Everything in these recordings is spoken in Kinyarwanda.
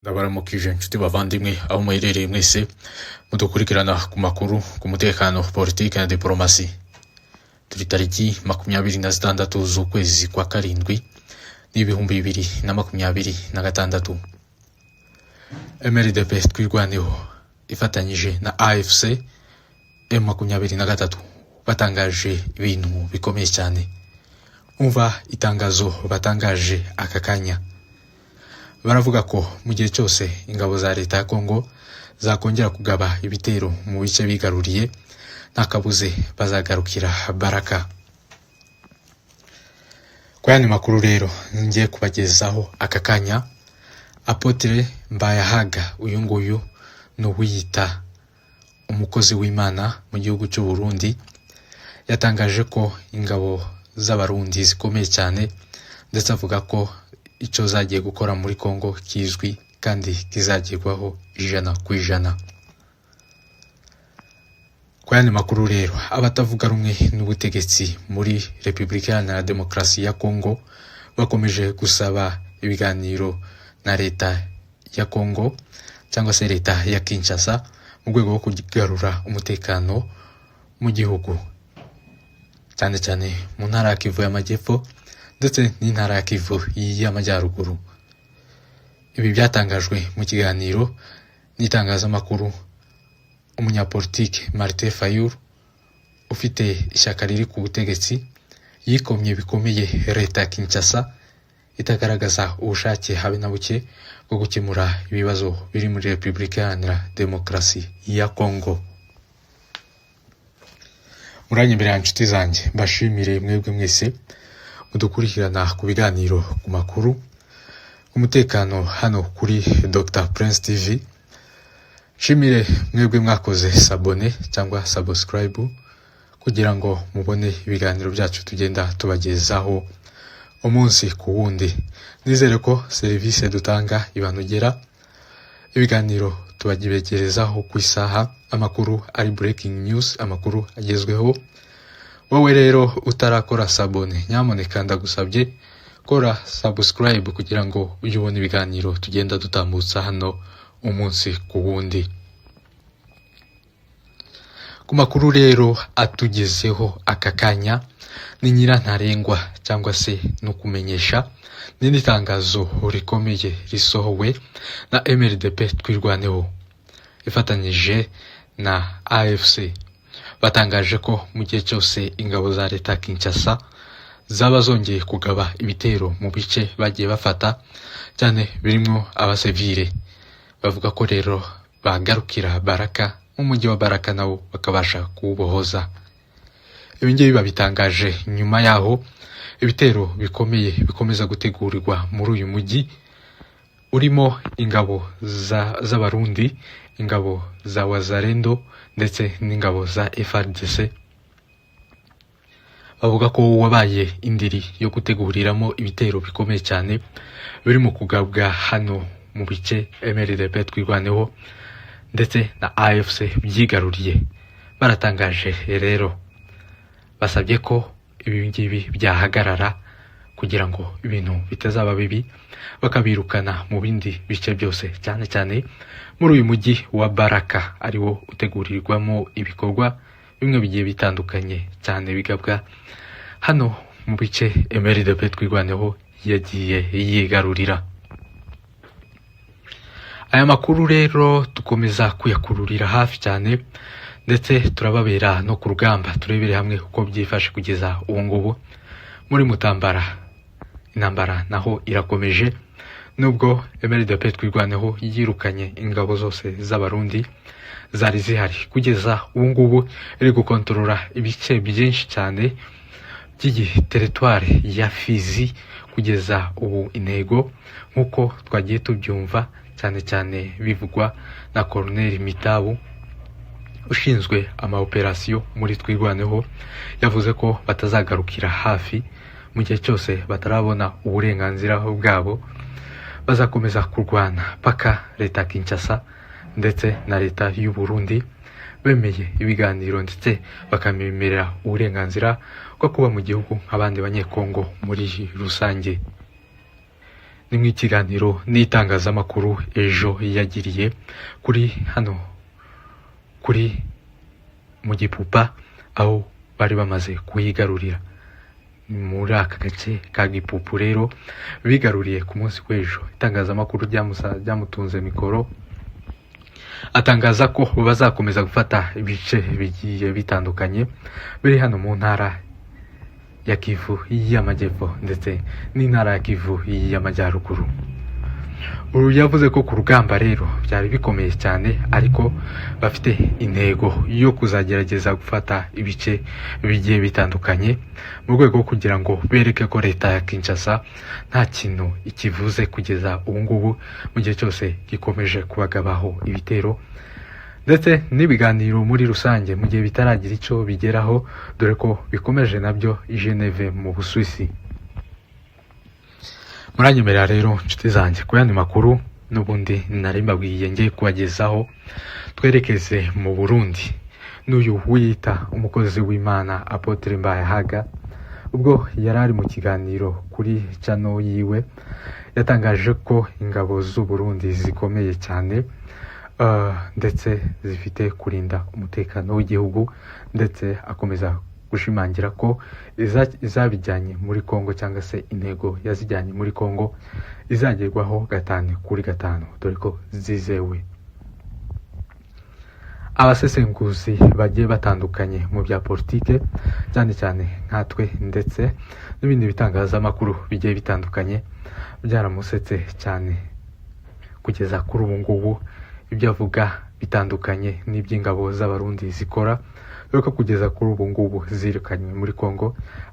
Ndabaramukije inshuti bavandimwe aho muherereye mwese mudukurikirana ku makuru, ku mutekano, politiki na diporomasi. Turi tariki 26 z'ukwezi kwa karindwi n'2026. MRDP Twirwaneho ifatanyije na AFC M23 batangaje ibintu bikomeye cyane. Umva itangazo batangaje aka kanya. Baravuga ko mu gihe cyose ingabo za leta ya Congo zakongera kugaba ibitero mu bice bigaruriye, nta kabuze bazagarukira Baraka. Ku yandi makuru rero ngiye kubagezaho aka kanya, Apôtre Mbayahaga, uyu nguyu ni uwiyita umukozi w'Imana mu gihugu cy'u Burundi, yatangaje ko ingabo z'Abarundi zikomeye cyane, ndetse avuga ko icyo zagiye gukora muri Congo kizwi kandi kizagerwaho 100%. Ku yandi makuru rero, abatavuga rumwe n'ubutegetsi muri Repubulika Iharanira Demokarasi ya Congo bakomeje gusaba ibiganiro na leta ya Congo cyangwa se leta ya Kinshasa mu rwego rwo kugarura umutekano mu gihugu, cyane cyane mu ntara ya Kivu y'Amajyepfo ndetse n'intara ya Kivu y'Amajyaruguru. Ibi byatangajwe mu kiganiro n'itangazamakuru. Umunyapolitike Martin Fayulu ufite ishyaka riri ku butegetsi yikomye bikomeye leta ya Kinshasa itagaragaza ubushake habe na buke bwo gukemura ibibazo biri muri Repubulika Iharanira Demokarasi ya Congo. Muranyemerera inshuti zanjye mbashimire mwebwe mwese mudukurikirana ku biganiro, ku makuru, umutekano hano kuri Dr Prince TV. Nshimire mwebwe mwakoze s'abonner cyangwa subscribe kugira ngo mubone ibiganiro byacu tugenda tubagezaho umunsi ku wundi. Nizere ko serivisi dutanga ibanogera. Ibiganiro tubagerezaho ku isaha, amakuru ari breaking news, amakuru agezweho. Wowe rero utarakora s'abonner, nyamuneka ndagusabye kora subscribe kugira ngo ujye ubona ibiganiro tugenda dutambutsa hano umunsi ku wundi. Ku makuru rero atugezeho aka kanya, ni nyirantarengwa cyangwa se no kumenyesha n'indi tangazo rikomeye risohowe na MRDP Twirwaneho ifatanyije na AFC. Batangaje ko mu gihe cyose ingabo za leta Kinshasa zaba zongeye kugaba ibitero mu bice bagiye bafata cyane birimo abasivile, bavuga ko rero bagarukira Baraka, umujyi wa Baraka nawo bakabasha kuwubohoza. Ibi ngibi babitangaje nyuma yaho ibitero bikomeye bikomeza gutegurirwa muri uyu mujyi urimo ingabo z'Abarundi, ingabo za Wazalendo ndetse n'ingabo za FARDC. Bavuga ko wabaye indiri yo guteguriramo ibitero bikomeye cyane biri mu kugabwa hano mu bice MRDP Twirwaneho ndetse na AFC byigaruriye. Baratangaje rero, basabye ko ibi ngibi byahagarara kugira ngo ibintu bitazaba bibi, bakabirukana mu bindi bice byose, cyane cyane muri uyu mujyi wa Baraka ariwo utegurirwamo ibikorwa bimwe bigiye bitandukanye cyane bigabwa hano mu bice MRDP Twirwaneho yagiye yigarurira. Aya makuru rero dukomeza kuyakururira hafi cyane, ndetse turababera no ku rugamba, turebere hamwe uko byifashe kugeza ubu ngubu muri Mutambara. Intambara naho irakomeje nubwo MRDP Twirwaneho yirukanye ingabo zose z'Abarundi zari zihari. Kugeza ubu ngubu iri gukontorora ibice byinshi cyane by'iyi teritwari ya Fizi. Kugeza ubu intego, nk'uko twagiye tubyumva cyane cyane bivugwa na Colonel Mitabu ushinzwe amaoperasiyo muri Twirwaneho, yavuze ko batazagarukira hafi mu gihe cyose batarabona uburenganzira bwabo. Bazakomeza kurwana paka leta ya Kinshasa ndetse na leta y'u Burundi bemeye ibiganiro, ndetse bakabemerera uburenganzira bwo kuba mu gihugu nk'abandi Banyekongo muri rusange. Ni mu ikiganiro n'itangazamakuru ejo yagiriye kuri hano kuri mu Gipupa, aho bari bamaze kuyigarurira. Muri aka gace ka Gipupu rero bigaruriye ku munsi w'ejo, itangazamakuru ryamutunze mikoro, atangaza ko bazakomeza gufata ibice bigiye bitandukanye biri hano mu ntara ya Kivu y'Amajyepfo ndetse n'intara ya Kivu y'Amajyaruguru. Uyu yavuze ko ku rugamba rero byari bikomeye cyane, ariko bafite intego yo kuzagerageza gufata ibice bigiye bitandukanye mu rwego rwo kugira ngo bereke ko leta ya Kinshasa nta kintu ikivuze kugeza ubu ngubu, mu gihe cyose gikomeje kubagabaho ibitero ndetse n'ibiganiro muri rusange, mu gihe bitaragira icyo bigeraho, dore ko bikomeje nabyo i Geneve mu Busuwisi. Muranyemerera rero, inshuti zanjye, ku yandi makuru n'ubundi nari mbabwiye ngiye kubagezaho, twerekeze mu Burundi n'uyu wiyita umukozi w'Imana Apôtre Mbayahaga. Ubwo yari ari mu kiganiro kuri channel yiwe, yatangaje ko ingabo z'u Burundi zikomeye cyane, ndetse zifite kurinda umutekano w'igihugu, ndetse akomeza gushimangira ko izabijyanye muri Congo, cyangwa se intego yazijyanye muri Congo, izagerwaho gatanu kuri gatanu, dore ko zizewe. Abasesenguzi bagiye batandukanye mu bya politike, cyane cyane nkatwe ndetse n'ibindi bitangazamakuru bigiye bitandukanye, byaramusetse cyane. Kugeza kuri ubu ngubu ibyo avuga bitandukanye n'iby'ingabo z'Abarundi zikora, dore ko kugeza kuri ubu ngubu zirukanywe muri Congo,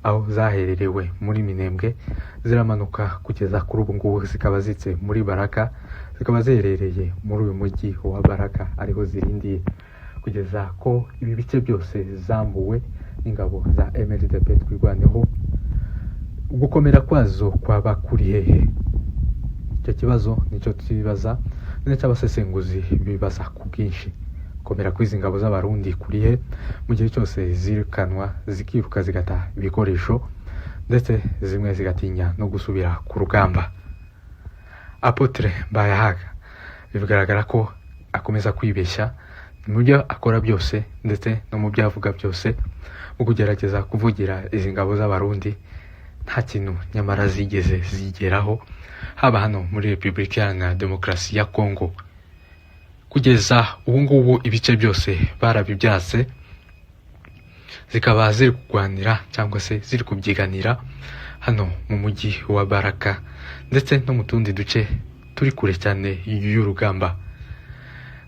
aho zahererewe muri Minembwe, ziramanuka kugeza kuri ubu ngubu zikaba zitse muri Baraka, zikaba ziherereye muri uyu mujyi wa Baraka, ariho zirindiye kugeza ko ibi bice byose zambuwe n'ingabo za MRDP Twirwaneho. Gukomera kwazo kwaba kuri hehe? Icyo kibazo nicyo twibaza, ndetse abasesenguzi bibaza ku bwinshi. Gukomera kw'izi ngabo z'Abarundi kuri he, mu gihe cyose zirukanwa, zikiruka, zigata ibikoresho, ndetse zimwe zigatinya no gusubira ku rugamba? Apôtre Mbayahaga bigaragara ko akomeza kwibeshya mu byo akora byose ndetse no mu byo avuga byose mu kugerageza kuvugira izi ngabo z'Abarundi. Nta kintu nyamara zigeze zigeraho, haba hano muri Repubulika Iharanira Demokarasi ya Kongo. Kugeza ubu ngubu ibice byose barabibyatse, zikaba ziri kurwanira cyangwa se ziri kubyiganira hano mu mujyi wa Baraka ndetse no mu tundi duce turi kure cyane y'urugamba.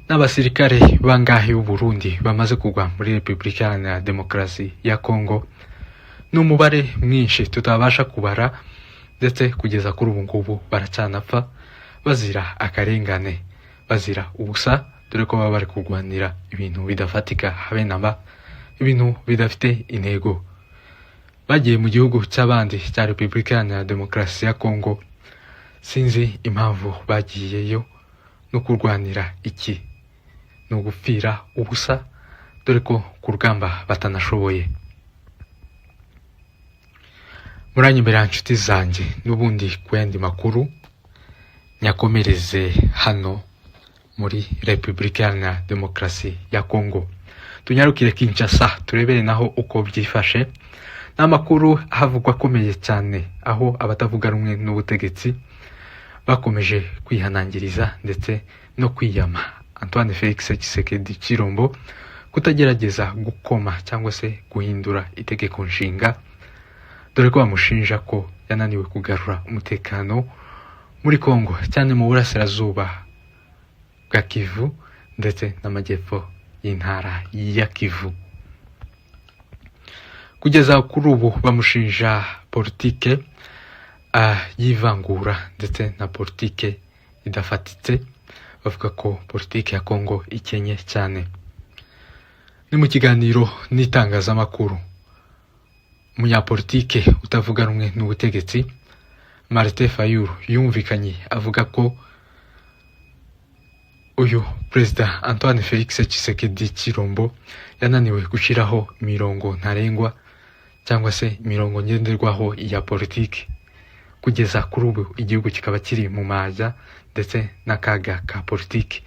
N'abasirikare bangahe b'u Burundi bamaze kugwa muri Repubulika Iharanira Demokarasi ya Kongo? Ni umubare mwinshi tutabasha kubara, ndetse kugeza kuri ubu ngubu baracyanapfa bazira akarengane, bazira ubusa, dore ko baba bari kurwanira ibintu bidafatika habe namba, ibintu bidafite intego. Bagiye mu gihugu cy'abandi cya Repubulika Iharanira Demokarasi ya Kongo, sinzi impamvu bagiyeyo no kurwanira iki. Ni ugupfira ubusa, dore ko ku rugamba batanashoboye. Muranyemerera, nshuti zanjye, n'ubundi ku yandi makuru nyakomereze hano muri Repubulika Iharanira Demokarasi ya Kongo, tunyarukire Kinshasa turebere naho uko byifashe. Ni amakuru ahavugwa akomeye cyane, aho abatavuga rumwe n'ubutegetsi bakomeje kwihanangiriza ndetse no kwiyama Antoine Felix Tshisekedi Tshilombo kutagerageza gukoma cyangwa se guhindura itegeko nshinga, dore ko bamushinja ko yananiwe kugarura umutekano muri Congo, cyane mu burasirazuba bwa Kivu ndetse n'amajyepfo y'intara ya Kivu. Kugeza kuri ubu bamushinja politike y'ivangura ndetse na politike idafatitse, bavuga ko politike ya Congo ikenye cyane. Ni mu kiganiro n'itangazamakuru, umunyapolitike utavuga rumwe n'ubutegetsi Martin Fayulu yumvikanye avuga ko uyu perezida Antoine Felix Tshisekedi Tshilombo yananiwe gushyiraho imirongo ntarengwa cyangwa se imirongo ngenderwaho ya politiki. Kugeza kuri ubu igihugu kikaba kiri mu majya ndetse n'akaga ka politiki,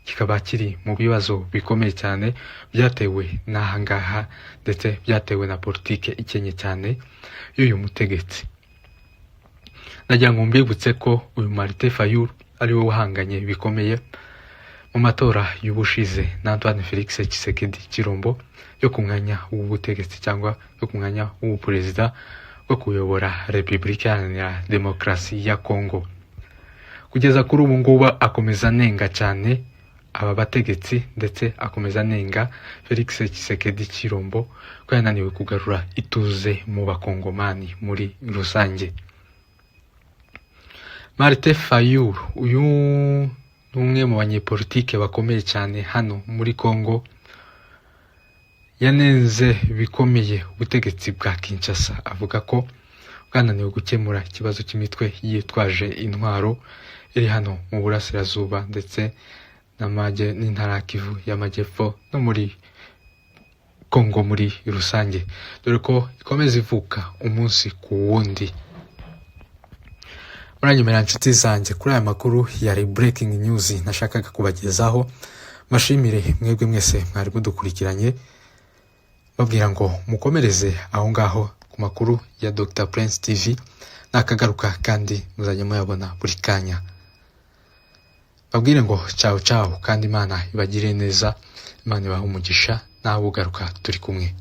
kikaba kiri mu bibazo bikomeye cyane byatewe n'aha ngaha, ndetse byatewe na politiki ikenye cyane y'uyu mutegetsi. Nagira ngo mbibutse ko uyu Martin Fayulu ari we wahanganye bikomeye mu matora y'ubushize na Antoine Felix Tshisekedi Tshilombo yo ku mwanya w'ubutegetsi cyangwa yo ku mwanya w'ubuperezida bwo kuyobora Repubulika Iharanira Demokarasi ya Congo. Kugeza kuri ubu ngubu akomeza anenga cyane aba bategetsi, ndetse akomeza anenga Felix Tshisekedi Tshilombo ko yananiwe kugarura ituze mu Bakongomani muri rusange. Martin Fayulu uyu ni umwe mu banyepolitike bakomeye cyane hano muri Congo, yanenze bikomeye ubutegetsi bwa Kinshasa, avuga ko bwananiwe gukemura ikibazo cy'imitwe yitwaje intwaro iri hano mu burasirazuba ndetse n'intara ya Kivu y'Amajyepfo no muri Congo muri rusange, dore ko ikomeza ivuka umunsi ku wundi. Muranyemera nshuti zanjye, kuri aya makuru yari breaking news nashakaga kubagezaho. Mbashimire mwebwe mwese mwari mudukurikiranye, babwira ngo mukomereze aho ngaho ku makuru ya Dr Prince TV, nakagaruka kandi muzajya muyabona buri kanya. Babwire ngo ciao ciao, kandi Imana ibagire neza, Imana ibahe umugisha, nawe ugaruka turi kumwe.